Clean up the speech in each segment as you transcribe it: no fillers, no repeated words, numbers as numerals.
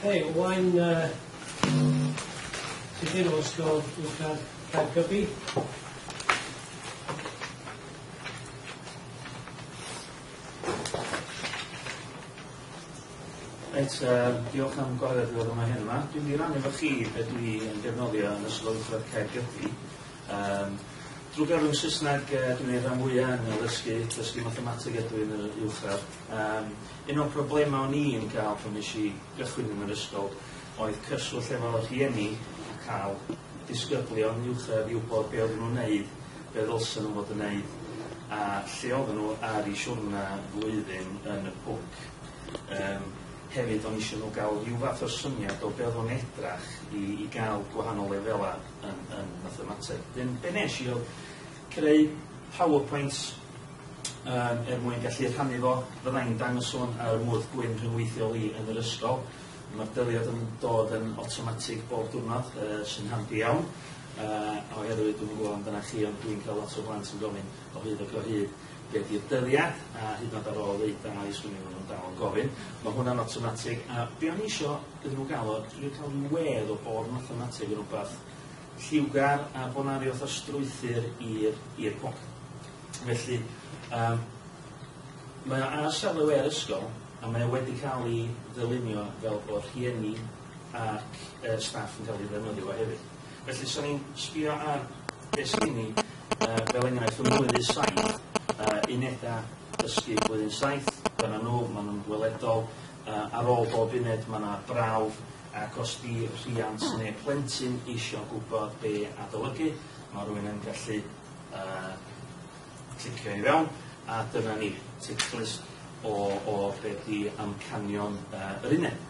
Okay, Owain Tudur o Ysgol Uwchradd Caergybi. Reit, diolch am gwahoddiad i ddod yma heno 'ma. Dwi'n mynd i rannu efo chi be dwi yn defnyddio yn Ysgol Uwchradd Caergybi. Drwy gyfrwng Saesneg dwi'n gwneud rhan fwyaf yn addysgu, dysgu mathemateg ydw i yn yr uwchradd. Un o'r problemau o'n i'n cael pan nes i gychwyn yn yr ysgol oedd cyswllt efo rhieni a cael disgyblion uwchradd i wybod be oedden nhw'n neud, be ddylsen nhw fod yn neud, a lle oedden nhw ar eu siwrna flwyddyn yn y pwnc. Hefyd o'n i eisiau nhw gael rhyw fath o syniad o be oedd o'n edrach i gael gwahanol lefelau yn mathemateg. Wedyn, be nes i oedd creu PowerPoint er mwyn gallu rhannu fo. Fydda i'n dangos hwn ar y mwrdd gwyn rhyngweithiol i yn yr ysgol. Mae'r dyddiad yn dod yn awtomatig bob diwrnod, sy'n handi iawn. Oherwydd dwi'm yn gwybod amdana chi, ond dwi'n cael lot o blant yn gofyn o hyd ac o hyd be di'r dyddiad, a hyd yn oed ar ôl ddeud da i sgwini maen nhw'n dal yn gofyn. Mae hwnna'n awtomatig, a be o'n i isio iddyn nhw gael o, dwi'n cael rhyw wedd o bod mathemateg yn rhywbeth lliwgar a bod 'na ryw fath o strwythur i'r pwnc. Felly, mae o ar safle we'r ysgol, a mae o wedi cael ei ddylunio fel bod rhieni ac staff yn cael ei ddefnyddio fo hefyd. Felly, 'swn i'n sbio ar be sgyn ni, fel enghraifft, yn blwyddyn 7, unedau dysgu blwyddyn 7, dyna nhw, maen nhw'n weledol. Ar ôl bob uned mae yna brawf, ac os di rhiant neu plentyn eisio gwybod be adolygu, mae rhywun yn gallu clicio i fewn, a dyna ni, checklist o be di amcanion yr uned,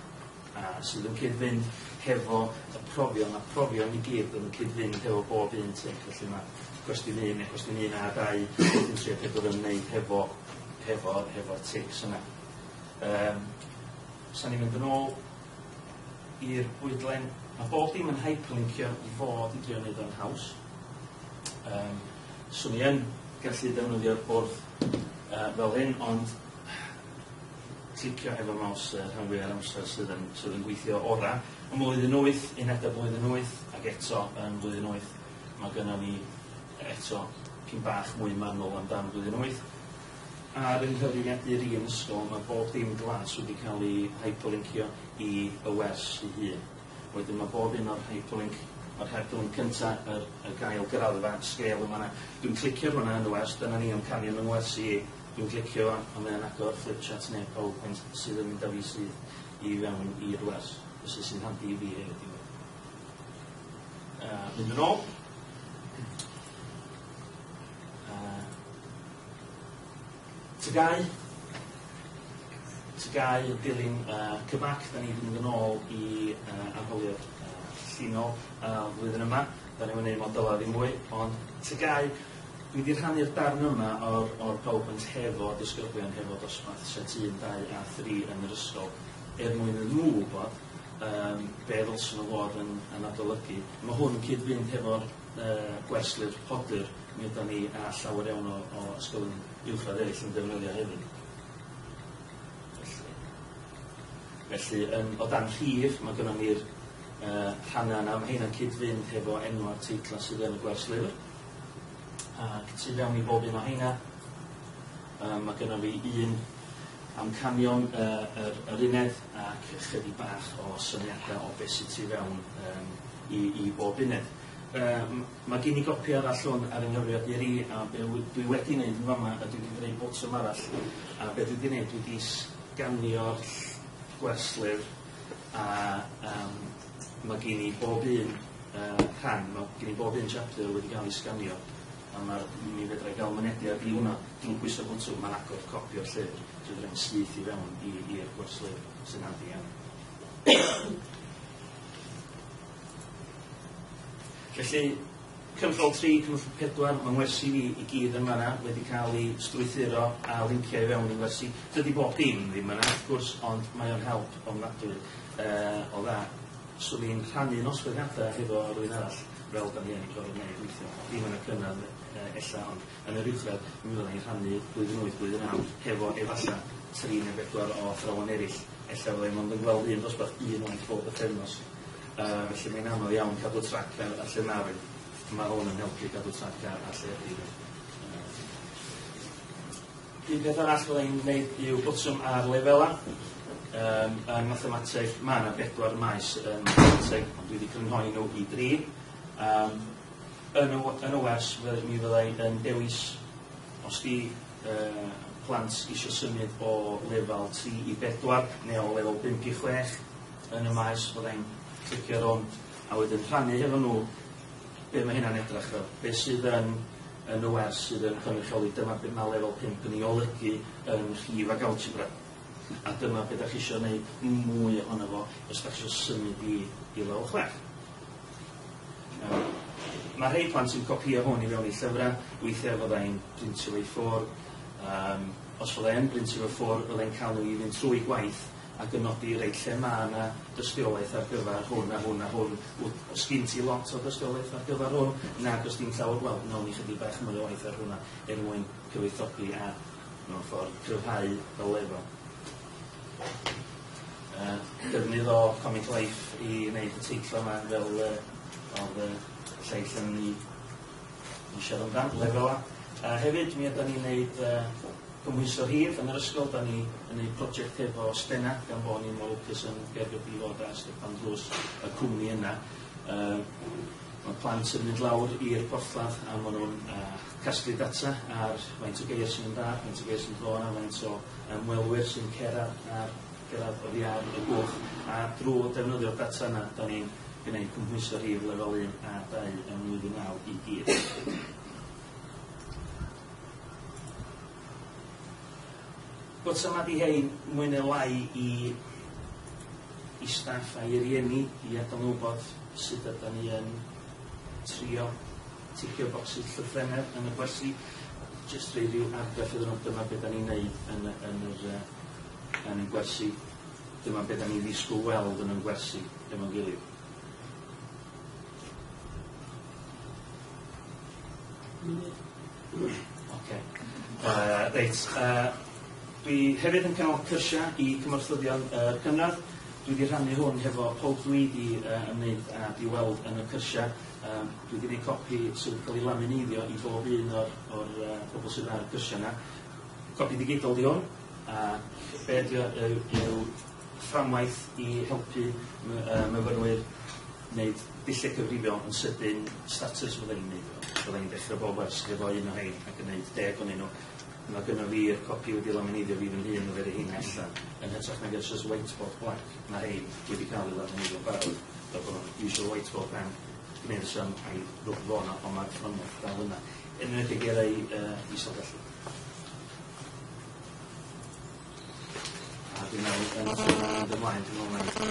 a sydd yn cyd-fynd hefo y profion, a profion i gyd yn cyd-fynd hefo bob un tic. Felly mae cwestiwn 1 neu cwestiwn 1 a 2, cwestiwn 3 a 4 yn wneud hefo'r tics yna. Sa'n ni'n mynd yn ôl i'r bwydlen. Mae bob dim yn hyperlinkio i fod i drio wneud o'n haws. Swn i yn gallu defnyddio'r bwrdd fel hyn, ond clicio efo mouse rhan fwyaf o'r amser sydd yn gweithio ora. Yn blwyddyn 8, unedau blwyddyn 8, ac eto yn blwyddyn 8, mae gynnon ni eto pyn bach mwy manwl amdan blwyddyn 8. Ar yng nghyfrifiadur i yn ysgol, mae bob dim glas wedi cael ei hyperlinkio i y wers ei hun. Wedyn mae bob un o'r hyperlink, mae'r hyperlink cynta, y gael graddfa, scale yma yna. Dwi'n clicio hwnna yn y wers, dyna ni amcanion yng ngwersi i. Dwi'n clicio a mae'n agor flipchart neu PowerPoint sydd yn mynd â fi sydd i fewn i'r wers. Felly sy'n handi i fi hefyd i weld. Mynd yn ôl. TGAU. TGAU yn dilyn CBAC, da ni wedi mynd yn ôl i arholiad llinol flwyddyn yma. Da ni'n mynd i modelau ddim mwy, ond TGAU, dwi wedi rhannu'r darn yma o'r PowerPoint hefo disgyblion, hefo dosbarth set 1, 2 a 3 yn yr ysgol, er mwyn iddyn nhw wybod be ddylsen nhw fod yn adolygu. Mae hwn yn cyd-fynd hefo'r gwerslyfr Podur, mi ydan ni a llawer iawn o ysgolion uwchradd eraill yn defnyddio hefyd. Felly o dan rhif, mae gynnon ni'r rhannau yna, mae heina'n cyd-fynd hefo enwau'r teitlau sydd yn y gwerslyfr. Ac tu fewn i bob un o heina, mae gynnon fi un amcanion yr uned ac ychydig bach o syniadau o beth sydd tu fewn i bob uned. Mae gen i gopi arall hwn ar yng nghyfrifiadur i, a be dwi wedi wneud yn fama ydw i wedi gwneud botwm arall, a be dwi wedi wneud, dwi wedi sganio'r gwerslyfr, a mae gen i bob un rhan, mae gen i bob un chapter wedi cael ei sganio, a mi fedra i gael mynediad i hwnna drwy pwyso botwm, mae'n agor copi o'r llyfr, so fedra i'n syth i fewn i'r gwerslyfr sy'n handi iawn. Felly, cyfrol 3, cyfrol 4, mae'n ngwersi fi i gyd yn fan'na wedi cael ei strwythuro a lincio i fewn i ngwersi. Dydy bob dim ddim yna, wrth gwrs, ond mae o'n help ofnadwy o dda. Swn i'n rhannu nosweithiadau hefo rhywun arall, fel da ni yn gorfod gwneud weithio. Ddim yn y cynradd ella, ond yn yr uwchradd, mi fydda i'n rhannu blwyddyn 8, blwyddyn 9, hefo efalla 3 neu 4 o athrawon eraill. Ella fydda i mond yn gweld un dosbarth un waith bob pythefnos. Felly mae'n anodd iawn cadw trac ar lle ma' rywun. Mae hwn yn helpu cadw trac ar lle ydy rywun. Un peth arall fydda i'n gwneud yw botwm ar lefela. Yn mathemateg, mae yna 4 maes yn mathemateg, ond dwi wedi crynhoi nhw i 3. Yn y wers, mi fydda i yn dewis, os di plant eisiau symud o lefel 3 i 4, neu o lefel 5 i 6 yn y maes, fydda i'n clicio ar hwn, a wedyn rhannu hefo nhw be mae hynna'n edrych fel, be sydd yn y wers sydd yn cynrychioli, dyma be mae lefel 5 yn ei olygu yn rhif ac algebra. A dyma be da chi eisiau gwneud mwy ohono fo os da chi eisiau symud i lefel 6. Mae rhai plant sy'n copio hwn i fewn i llyfrau, weithiau fydda i'n printio fo i ffwrdd. Os fydda i'n printio fo i ffwrdd, fydda i'n cael nhw i fynd trwy gwaith ac yn nodi reit lle mae yna dystiolaeth ar gyfer hwn a hwn a hwn. Os gen ti lot o dystiolaeth ar gyfer hwn, nag os dim llawer, wel, nawn ni chydig bach mwy o waith ar hwnna er mwyn cyfoethogi a mewn ffordd cryfhau y lefel. Defnydd o Comic Life i wneud y teitl yma fel oedd y lleill yn ei siarad amdan, lefel A. Hefyd, mi ydan ni'n gwneud cymhwyso rhif yn yr ysgol. Da ni yn gwneud prosiect efo Stena, gan bod ni'n mor lwcus yn Gaergybi fod â stepan drws y cwmni yna. Mae plant yn mynd lawr i'r porthladd a maen nhw'n casglu data ar faint o geir sy'n mynd ar, faint o geir sy'n dod yna, faint o ymwelwyr sy'n cyrraedd oddi ar y gwch. A drwy defnyddio'r data yna, da ni'n gwneud cymhwyso rhif lefel 1 a 2 ym mlwyddyn 9 i gyd. Botymau di hein mwy neu lai i staff a'i rieni i adael nhw wybod sut ydan ni yn trio ticio bocsys llythrennedd yn y gwersi. Jyst rhoi rhyw argraff iddyn nhw, dyma beth da ni'n neud yn y gwersi. Dyma beth da ni'n ddisgwyl weld yn y gwersi efo'n gilydd. Ocê. Reit. Dwi hefyd yn cynnal cyrsiau i cymorthyddion cynradd. Dwi wedi rhannu hwn hefo pob dwi wedi ymwneud a di weld yn y cyrsiau. Dwi wedi gwneud copi sydd wedi cael ei lamineiddio i bob un o'r pobl sydd ar y cyrsiau yna. Copi digidol di hwn, a be ydi o yw fframwaith i helpu myfyrwyr wneud dulliau cyfrifio yn sydyn, status fydda i'n neud o. Fydda i'n dechrau bob wers efo un o hein ac yn neud 10 ohonyn nhw. Mae gynno fi'r copi wedi lamineiddio fi fy hun o fe hein allan. Yn hytrach nag jyst whiteboard black, mae hein wedi cael ei lamineiddio barod. Fel bod nhw'n usual whiteboard pen, gwneud y sum a'i rwb fo yna, ond mae'r fframwaith dal yna. Yn enwedig i rai isel gallu. A dwi'n meddwl, yn mynd ymlaen, dwi'n meddwl.